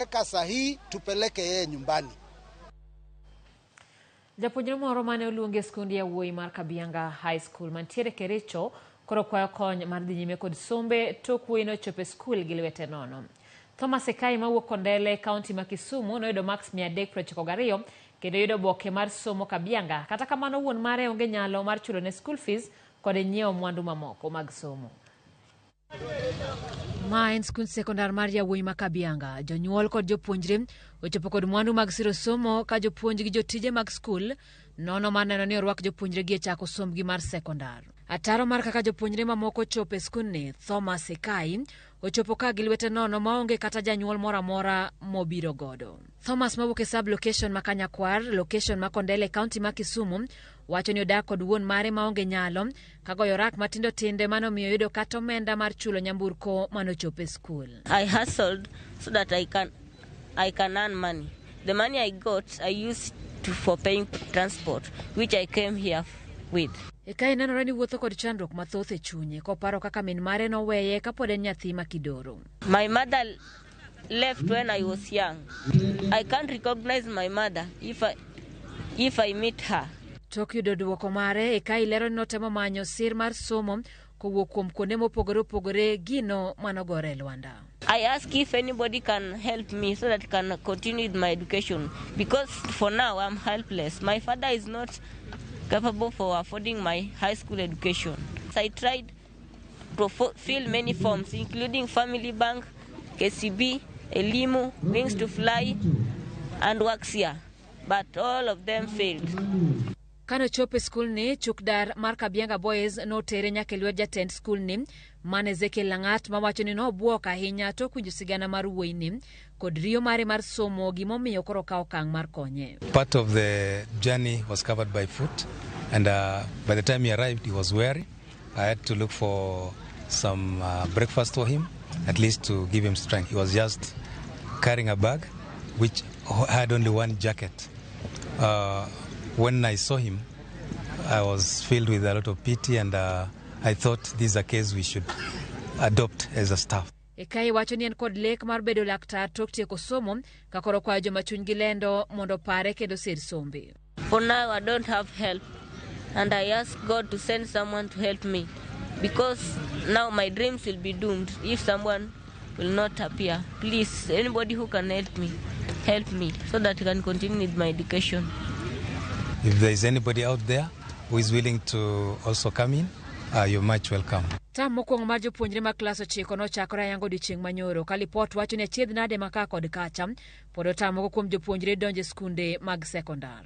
Weka sahihi tupeleke yeye nyumbani. Japuonjre moro mane oluongi e skund yawuoyi mar Kabianga High School mantiere Kericho koro kwayo kony mar dhi nyime kod sombe tok wuoyi nochopo e skul gi lwete nono. Thomas Ekai mawuok Kondele, kaunti ma Kisumu noyudo maks 392 kendo yudo oboke mar somo Kabianga. Kata kamano wuon mare onge nyalo mar chulone school fees kod nyiewo mwandu mamoko mag somo. Ma en skund sekondar mar yawuoyi ma Kabianga. Jonyuol kod jopuonjre ochopo kod mwandu mag siro somo ka jopuonj gi jotije mag skul nono mar neno ni orwak jopuonjre gi e chako sombgi mar sekondar. Ataro mar kaka jopuonjre mamoko ochopo e skundni, Thomas Ekai ochopo ka gi lwete nono maonge kata janyuol moro amora mobiro godo. Thomas mawuok e sub location ma Kanyakwar, location ma Kondele, kaunti ma Kisumu, wacho ni odak kod wuon mare maonge nyalo kagoyo rak matindo tindo mane omiyo yudo kata omenda mar chulo nyamburko mane ochopo e skul. I hustled so that I can earn money. The money I got I used for paying transport, which I came here with. Ekai nenore ni wuotho kod chandruok mathoth e chunye koparo kaka min mare noweye kapod en nyathi ma kidoro. My mother left when I was young. I can't recognize my mother if I meet her. Tok yudo duoko mare, Ekai lero ni notemo manyo sir mar somo kowuok kuom kuonde mopogore opogore gino manogore e lwanda. I ask if anybody can help me so that I can continue with my education, because for now I'm helpless. My father is not capable for affording my high school education. I tried to fill many forms, including Family Bank, KCB, Elimu, Wings to Fly, and Waxia, but all of them failed. Kane ochopo e skulni, chukdar mar Kabianga Boys notere nyaka e lwet jatend skulni man Ezekiel Lang'at mawacho ni nobwok ahinya tok winjo sigana mar wuoyini kod riyo mare mar somo gimomiyo koro okawo okang' mar konye. Part of the journey was covered by foot, and by the time he arrived, he was weary. I had to look for some breakfast for him, at least to give him strength. He was just carrying a bag which had only one jacket. When I saw him, I was filled with a lot of pity, and I thought this is a case we should adopt as a staff. Ekai wacho ni en kod lek mar bedo laktar tok tieko somo ka koro kwayo joma chunygi lendo mondo opare kendo sir sombe. For now, I don't have help, and I ask God to send someone to help me, because now my dreams will be doomed if someone will not appear. Please, anybody who can help me so that I can continue with my education. If there is anybody out there who is willing to also come in, you're much welcome. Tam mokwongo mar jopuonjre mag klas 9 nochakore ayanga odiechieng' manyoro ka lipot wacho ni achiedh nade ma ka kod kacha pod otamoko kuom jopuonjre donjo e skunde mag sekondar.